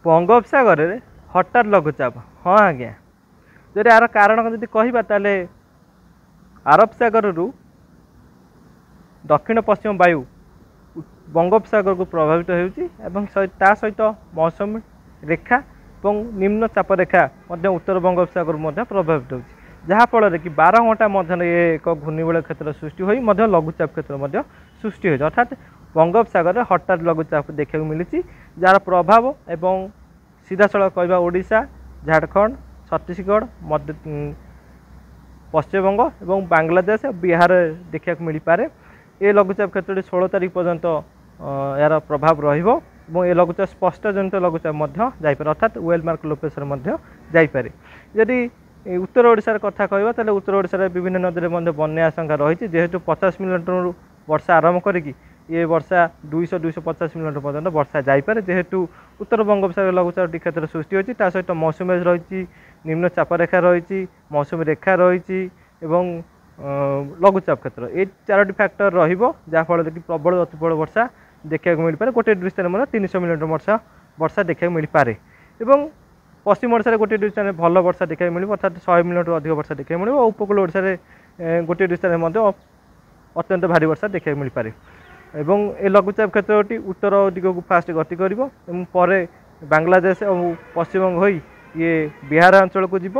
ବଙ୍ଗୋପସାଗରରେ ହଠାତ୍ ଲଘୁଚାପ। ହଁ ଆଜ୍ଞା, ଯଦି ଏହାର କାରଣ ଯଦି କହିବା ତାହେଲେ ଆରବ ସାଗରରୁ ଦକ୍ଷିଣ ପଶ୍ଚିମ ବାୟୁ ବଙ୍ଗୋପସାଗରକୁ ପ୍ରଭାବିତ ହେଉଛି ଏବଂ ତା ସହିତ ମୌସୁମୀ ରେଖା ଏବଂ ନିମ୍ନ ଚାପ ରେଖା ମଧ୍ୟ ଉତ୍ତର ବଙ୍ଗୋପସାଗରକୁ ମଧ୍ୟ ପ୍ରଭାବିତ ହେଉଛି, ଯାହାଫଳରେ କି 12 ଘଣ୍ଟା ମଧ୍ୟରେ ଏକ ଘୂର୍ଣ୍ଣିବଳୟ କ୍ଷେତ୍ର ସୃଷ୍ଟି ହୋଇ ମଧ୍ୟ ଲଘୁଚାପ କ୍ଷେତ୍ର ମଧ୍ୟ ସୃଷ୍ଟି ହୋଇଛି। ଅର୍ଥାତ୍ ବଙ୍ଗୋପସାଗରରେ ହଠାତ୍ ଲଘୁଚାପ ଦେଖିବାକୁ ମିଳିଛି, ଯାହାର ପ୍ରଭାବ ଏବଂ ସିଧାସଳଖ କହିବା ଓଡ଼ିଶା, ଝାଡ଼ଖଣ୍ଡ, ଛତିଶଗଡ଼, ମଧ୍ୟ ପଶ୍ଚିମବଙ୍ଗ ଏବଂ ବାଂଲାଦେଶ, ବିହାର ଦେଖିବାକୁ ମିଳିପାରେ। ଏ ଲଘୁଚାପ କ୍ଷେତ୍ରଟି 16 ତାରିଖ ପର୍ଯ୍ୟନ୍ତ ଏହାର ପ୍ରଭାବ ରହିବ ଏବଂ ଏ ଲଘୁଚାପ ସ୍ପଷ୍ଟ ଜନିତ ଲଘୁଚାପ ମଧ୍ୟ ଯାଇପାରେ, ଅର୍ଥାତ୍ ୱେଲ୍ ମାର୍କ ଲୋ ପ୍ରେସର ମଧ୍ୟ ଯାଇପାରେ। ଯଦି ଉତ୍ତର ଓଡ଼ିଶାର କଥା କହିବା ତାହେଲେ ଉତ୍ତର ଓଡ଼ିଶାରେ ବିଭିନ୍ନ ନଦୀରେ ମଧ୍ୟ ବନ୍ୟା ଆଶଙ୍କା ରହିଛି, ଯେହେତୁ 50 ମିଲିମିଟରରୁ ବର୍ଷା ଆରମ୍ଭ କରିକି ଏ ବର୍ଷା 200 250 ମିଲିମିଟର ପର୍ଯ୍ୟନ୍ତ ବର୍ଷା ଯାଇପାରେ। ଯେହେତୁ ଉତ୍ତର ବଙ୍ଗୋପସାଗର ଲଘୁଚାପଟି କ୍ଷେତ୍ର ସୃଷ୍ଟି ହୋଇଛି, ତା ସହିତ ମୌସୁମୀ ରହିଛି, ନିମ୍ନ ଚାପରେଖା ରହିଛି, ମୌସୁମୀ ରେଖା ରହିଛି ଏବଂ ଲଘୁଚାପ କ୍ଷେତ୍ର, ଏ 4ଟି ଫ୍ୟାକ୍ଟର ରହିବ, ଯାହାଫଳରେ କି ପ୍ରବଳ ଅତିପ୍ରବଳ ବର୍ଷା ଦେଖିବାକୁ ମିଳିପାରେ। ଗୋଟିଏ ଦୁଇ ସ୍ଥାନରେ ମଧ୍ୟ 300 ମିଲିମିଟର ବର୍ଷା ଦେଖିବାକୁ ମିଳିପାରେ ଏବଂ ପଶ୍ଚିମ ଓଡ଼ିଶାରେ ଗୋଟିଏ ଦୁଇ ସ୍ଥାନରେ ଭଲ ବର୍ଷା ଦେଖିବାକୁ ମିଳିବ, ଅର୍ଥାତ୍ 100 ମିଲିମିଟର ଅଧିକ ବର୍ଷା ଦେଖିବାକୁ ମିଳିବ। ଉପକୂଳ ଓଡ଼ିଶାରେ ଗୋଟିଏ ଦୁଇ ସ୍ଥାନରେ ମଧ୍ୟ ଅତ୍ୟନ୍ତ ଭାରୀ ବର୍ଷା ଦେଖିବାକୁ ମିଳିପାରେ ଏବଂ ଏ ଲଘୁଚାପ କ୍ଷେତ୍ରଟି ଉତ୍ତର ଦିଗକୁ ଫାଷ୍ଟ ଗତି କରିବ ଏବଂ ପରେ ବାଂଲାଦେଶ ଏବଂ ପଶ୍ଚିମବଙ୍ଗ ହୋଇ ଇଏ ବିହାର ଅଞ୍ଚଳକୁ ଯିବ।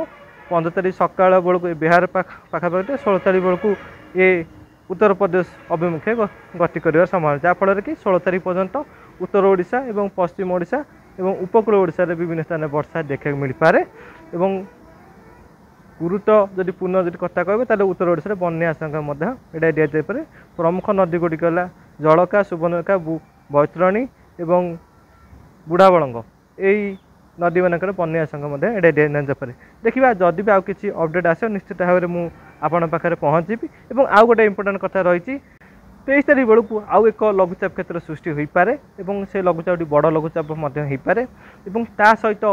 15 ତାରିଖ ସକାଳ ବେଳକୁ ଏ ବିହାର ପାଖାପାଖି, 16 ତାରିଖ ବେଳକୁ ଏ ଉତ୍ତରପ୍ରଦେଶ ଅଭିମୁଖେ ଗତି କରିବାର ସମ୍ଭାବନା, ଯାହାଫଳରେ କି 16 ତାରିଖ ପର୍ଯ୍ୟନ୍ତ ଉତ୍ତର ଓଡ଼ିଶା ଏବଂ ପଶ୍ଚିମ ଓଡ଼ିଶା ଏବଂ ଉପକୂଳ ଓଡ଼ିଶାରେ ବିଭିନ୍ନ ସ୍ଥାନରେ ବର୍ଷା ଦେଖିବାକୁ ମିଳିପାରେ। ଏବଂ ଗୁରୁତ୍ୱ ଯଦି ପୁନଃ ଯଦି କଥା କହିବେ ତାହେଲେ ଉତ୍ତର ଓଡ଼ିଶାରେ ବନ୍ୟା ଆଶଙ୍କା ମଧ୍ୟ ଏଇଟା ଦିଆଯାଇପାରେ। ପ୍ରମୁଖ ନଦୀ ଗୁଡ଼ିକ ହେଲା ଜଳକା, ସୁବର୍ଣ୍ଣରେଖା, ବୈତରଣୀ ଏବଂ ବୁଢ଼ାବଳଙ୍ଗ, ଏଇ ନଦୀମାନଙ୍କରେ ବନ୍ୟା ଆଶଙ୍କା ମଧ୍ୟ ଏଇଟା ଦିଆଯାଇପାରେ। ଦେଖିବା ଯଦି ବି ଆଉ କିଛି ଅପଡ଼େଟ୍ ଆସିବ ନିଶ୍ଚିତ ଭାବରେ ମୁଁ ଆପଣଙ୍କ ପାଖରେ ପହଞ୍ଚିବି। ଏବଂ ଆଉ ଗୋଟେ ଇମ୍ପୋର୍ଟାଣ୍ଟ କଥା ରହିଛି, 23 ତାରିଖ ବେଳକୁ ଆଉ ଏକ ଲଘୁଚାପ କ୍ଷେତ୍ର ସୃଷ୍ଟି ହୋଇପାରେ ଏବଂ ସେ ଲଘୁଚାପଟି ବଡ଼ ଲଘୁଚାପ ମଧ୍ୟ ହୋଇପାରେ ଏବଂ ତା ସହିତ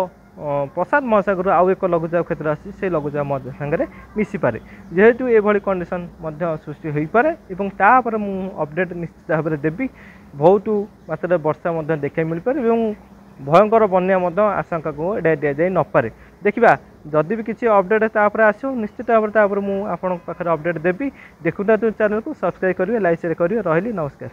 ପ୍ରଶାନ୍ତ ମହାସାଗରରୁ ଆଉ ଏକ ଲଘୁଚାପ କ୍ଷେତ୍ର ଆସିଛି, ସେ ଲଘୁଚାପ ମଧ୍ୟ ସାଙ୍ଗରେ ମିଶିପାରେ। ଯେହେତୁ ଏଭଳି କଣ୍ଡିସନ୍ ମଧ୍ୟ ସୃଷ୍ଟି ହୋଇପାରେ ଏବଂ ତାପରେ ମୁଁ ଅପଡ଼େଟ୍ ନିଶ୍ଚିତ ଭାବରେ ଦେବି। ବହୁତ ମାତ୍ରାରେ ବର୍ଷା ମଧ୍ୟ ଦେଖିବାକୁ ମିଳିପାରେ ଏବଂ ଭୟଙ୍କର ବନ୍ୟା ମଧ୍ୟ ଆଶଙ୍କାକୁ ଏଡ଼ାଇ ଦିଆଯାଇ ନପାରେ। ଦେଖିବା ଯଦି ବି କିଛି ଅପଡ଼େଟ୍ ତାପରେ ଆସିବ ନିଶ୍ଚିତ ଭାବରେ ତାପରେ ମୁଁ ଆପଣଙ୍କ ପାଖରେ ଅପଡ଼େଟ୍ ଦେବି। ଦେଖୁଥାନ୍ତୁ ଚ୍ୟାନେଲକୁ, ସବସ୍କ୍ରାଇବ୍ କରିବେ, ଲାଇକ୍ ସେୟାର କରିବେ। ରହିଲି, ନମସ୍କାର।